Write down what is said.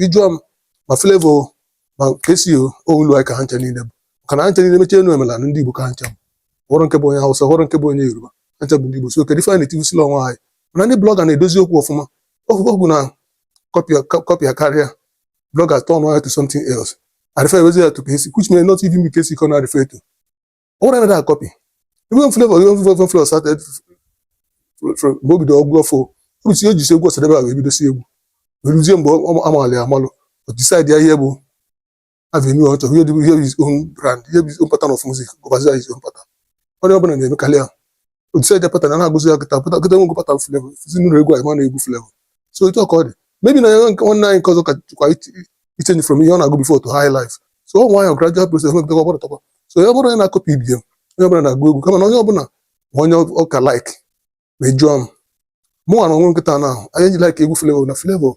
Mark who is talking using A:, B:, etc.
A: Ịjụọ m, ma Flavour ma Kcee, olu anyị ka ha ncha niile bụ, maka na ha ncha niile mechie enu emela na ndị Igbo ka ha ncha bụ. Hụrụ nke bụ onye Hausa, hụrụ nke bụ onye Yoruba, ha ncha bụ ndị Igbo. So kedu ife anyị na-etiwusila onwe anyị? Mana ndị blogger na-edozi okwu ọfụma. Okwu na copy karịa blogger turn ya to something else and refer wezi ya to Kcee, which may not even be Kcee ka ọ na-refer to. Ọ bụrụ na copy, even Flavour started from mgbe o bido ọgụ ọfụ o ji si egwu Ọsadebe a wee bidosi egwu, wee ruzie mgbe ọ amalị amalụ, o decide ya ihe bụ avenue ọ chọrọ, ihe dị, ihe bụ his own brand, ihe bụ his own pattern of music, gụbazi ya his own pattern. Onye ọbụla na-emekarị ya, o decide ya pattern a na-agụzi ya kịta pụta kịta nwego pattern Flavour si nụrụ egwu anyị ma na egwu Flavour. So etu ọ ka ọ dị. Maybe na ya nke nwanne anyị nke ọzọ ka chịkwa ichange from ihe ọ na-agụ before to high life. So ọ nwayọ, gradual process, mepụtakwa ọgbọrọtakwa. So ya bụrụ onye na-acopy ibie, onye ọbụla na-agụ egwu, kama na onye ọbụla ma onye ọ ka like. Ma ị jụọ m, mụnwa na onwe nkịta na anyị ji like egwu Flavour na Flavour.